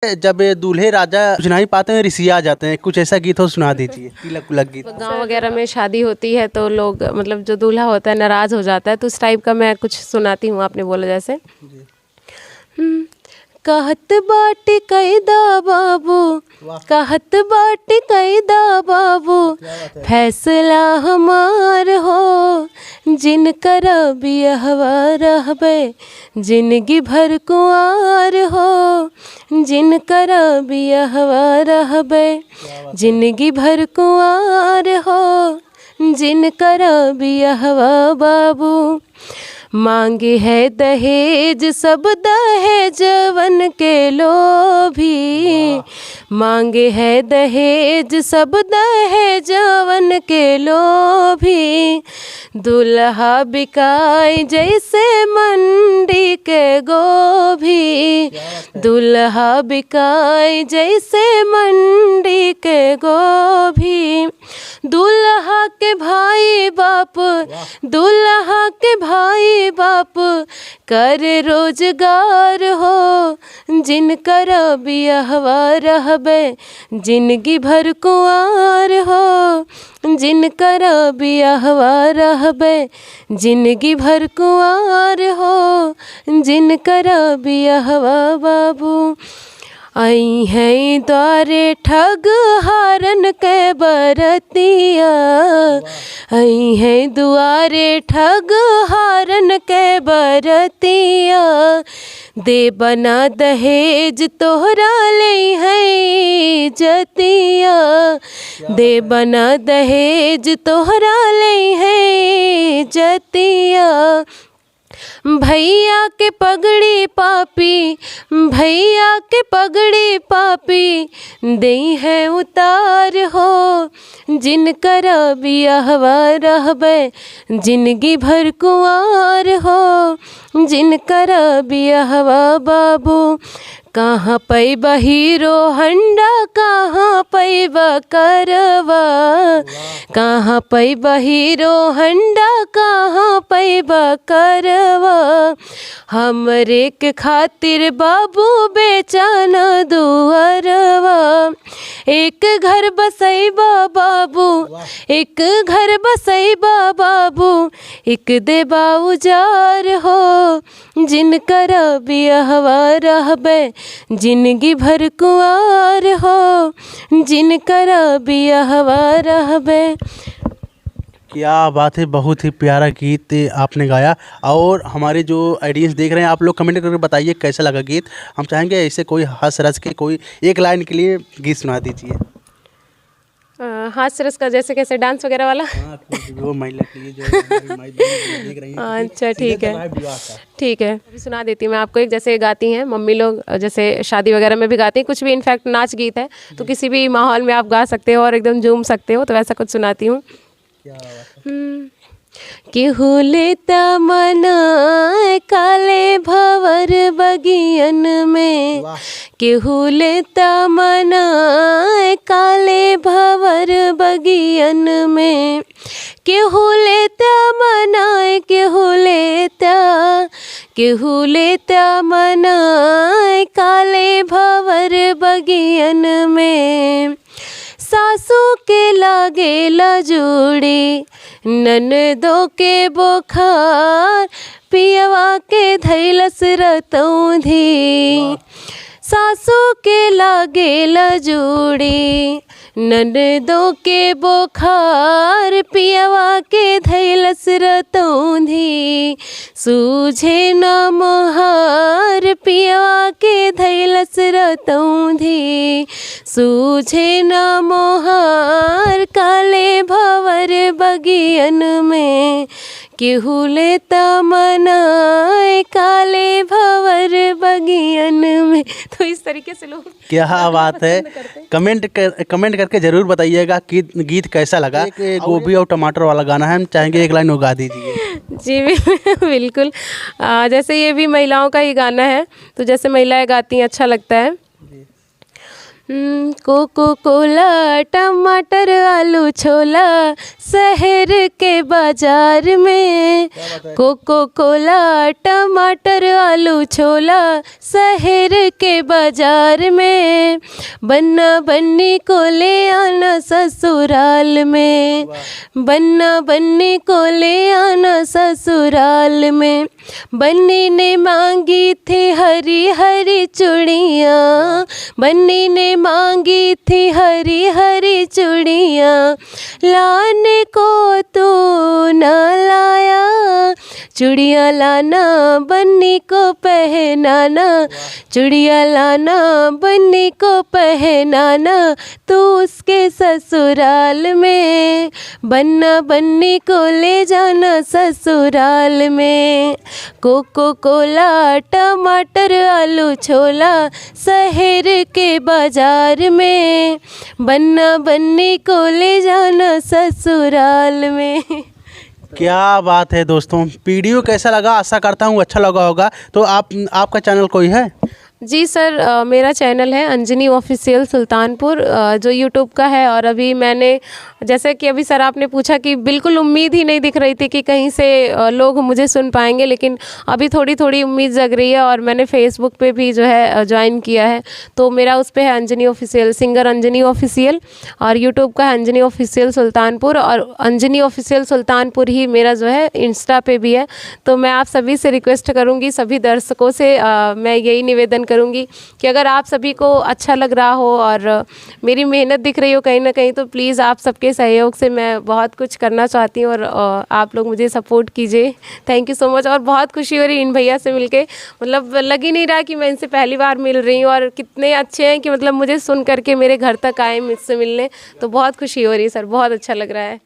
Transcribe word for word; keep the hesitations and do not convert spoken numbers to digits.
जब ये दूल्हे राजा कुछ नहीं पाते हैं, रिसिया जाते हैं, कुछ ऐसा गीत हो सुना दीजिए, तिलक उलक गीत। गाँव वगैरह में शादी होती है तो लोग, मतलब, जो दूल्हा होता है नाराज हो जाता है, तो उस टाइप का मैं कुछ सुनाती हूँ, आपने बोला जैसे। हम्म, कहत बाटी कैदा बाबू, वाह। कहत बाटी कैदा बाबू, क्या बात है। फैसला हमार हो, जिनकर बियहवा रहबे, जिंदगी भर कुंवार हो, जिनकर बियहवा रहबे, क्या बात है। जिंदगी भर कुंवार हो, जिनकर बियहवा बाबू। मांगे है दहेज सब दहेजवन के लोभी, वाह। मांगे है दहेज सब दहेजवन के लोभी। दुल्हा बिकाए जैसे मंडी के गोभी, क्या बात है। दुल्हा बिकाए जैसे मंडी के गोभी। दुल्हा के भाई बाप, वाह। दुल्हा के भाई बाप कर रोजगार हो, जिनकर बियहवा रहबे, जिंदगी भर कुंवार हो, जिनकर बियहवा रहबे, जिंदगी भर कुंवार हो, जिनकर बियहवा बाबू। आई हैं द्वारे ठग हारन के बरतिया, आई हैं दुआरे ठग हारन के बरतिया। दे बना दहेज तोहरा ले हैं जतिया, दे बना दहेज तोहरा ले हैं जतिया। भैया के पगड़ी पापी, भैया के पगड़ी पापी, देई है उतार हो। जिनकर बियहवा रहबे, जिंदगी भर कुंवार हो। जिनकर बियहवा बाबू, कहाँ पैबा हीरो हंडा, कहाँ पैबा करवा, कहाँ पैबा हीरो हंडा, कहाँ पैबा करवा। हमरे के खातिर बाबू बेचा न दुअरवा। एक घर बसैबा बाबू, वाह। एक घर बसैबा बाबू, एक देबा उजार हो। जिनकर बियहवा रहबे, जिंदगी भर कुंवार हो, जिनकर बियहवा रहबे। क्या बात है, बहुत ही प्यारा गीत आपने गाया। और हमारे जो ऑडियंस देख रहे हैं, आप लोग कमेंट करके बताइए कैसा लगा गीत। हम चाहेंगे ऐसे कोई हास्य रस के कोई एक लाइन के लिए गीत सुना दीजिए। अ, हास्य रस का जैसे कैसे, डांस वगैरह वाला? हाँ, कुछ भी हो, महिला के लिए जो हमारी माई बहन जो देख रही हैं, क्योंकि अच्छा, सीजन ठीक है। चल रहा है विवाह का। ठीक है, अभी सुना देती हूँ मैं आपको एक, जैसे गाती हैं मम्मी लोग, अ, जैसे शादी वगैरह में भी गाती हैं, कुछ भी, इनफैक्ट नाच गीत है, तो जी। किसी भी माहौल में आप गा सकते हो और एकदम झूम सकते हो, तो वैसा कुछ सुनाती हूँ। क्या बात है। हम्म। केहू लेता मनाए काले भंवर बगियन में, वाह। केहू लेता मनाए काले भंवर बगियन में, केहू लेता मनाए, केहू लेता, केहू लेता मनाए काले भंवर बगियन में। सासू के लागेला जूड़ी, ननदो के बोखार, पियवा के धैलस रतौंधी। वाह। सासू के लागेला जूड़ी, ननदो के बोखार, पियवा के धैलस रतौंधी। सूझे न मोहार, पियवा के धैलस रतौंधी। सूझे न मोहार, काले भंवर बगियन में, केहू लेता मनाए काले भंवर बगियन में। तो इस तरीके से लोग क्या बात है। पसंद करते हैं। कमेंट कर, कमेंट करके ज़रूर बताइएगा कि गीत कैसा लगा। एक और गोभी और टमाटर वाला गाना है, हम चाहेंगे एक लाइन वो गा दीजिए। जी, बिल-, बिल्कुल। आ, जैसे ये भी महिलाओं का ही गाना है, तो जैसे महिलाएं गाती हैं, अच्छा लगता है। जी। हम्म, कोको कोला, टमाटर, आलू, छोला, शहर के बाजार में। क्या बात है। कोको कोला, टमाटर, आलू, छोला, शहर के बाजार में। बन्ना बन्नी को ले आना ससुराल में। वाह। बन्ना बन्नी को ले आना ससुराल में। बन्नी ने मांगी थी हरी हरी चूड़ियाँ, बन्नी ने मांगी थी हरी हरी चूड़ियाँ, लाने को तू ना लाया। चूड़ियाँ लाना बन्नी को पहनाना, चूड़ियाँ लाना बन्नी को पहनाना, तू उसके ससुराल में। बन्ना बन्नी को ले जाना ससुराल में। कोको कोला, टमाटर, आलू, छोला, शहर के बाजार में। बन्ना बन्नी को ले जाना ससुराल में। क्या बात है दोस्तों, वीडियो कैसा लगा? आशा करता हूँ अच्छा लगा होगा। तो आप, आपका चैनल कोई है? जी सर, अ, मेरा चैनल है अंजनी ऑफिशियल सुल्तानपुर, अ, जो यूट्यूब का है। और अभी मैंने, जैसे कि अभी सर आपने पूछा कि बिल्कुल उम्मीद ही नहीं दिख रही थी कि कहीं से, अ, लोग मुझे सुन पाएंगे, लेकिन अभी थोड़ी थोड़ी उम्मीद जग रही है। और मैंने फेसबुक पे भी जो है, अ, ज्वाइन किया है, तो मेरा उस पे है अंजनी ऑफिशियल, सिंगर अंजनी ऑफिशियल, और यूट्यूब का है अंजनी ऑफिशियल सुल्तानपुर, और अंजनी ऑफिशियल सुल्तानपुर ही मेरा जो है इंस्टा पे भी है। तो मैं आप सभी से रिक्वेस्ट करूँगी, सभी दर्शकों से, अ, मैं यही निवेदन करूँगी कि अगर आप सभी को अच्छा लग रहा हो और मेरी मेहनत दिख रही हो कहीं ना कहीं, तो प्लीज़ आप सबके सहयोग से मैं बहुत कुछ करना चाहती हूँ और, अ, आप लोग मुझे सपोर्ट कीजिए। थैंक यू सो मच। और बहुत खुशी हो रही इन भैया से मिलके, मतलब लग ही नहीं रहा कि मैं इनसे पहली बार मिल रही हूँ और कितने अच्छे हैं कि मतलब मुझे सुन करके मेरे घर तक आए मुझसे मिलने, तो बहुत खुशी हो रही है सर, बहुत अच्छा लग रहा है।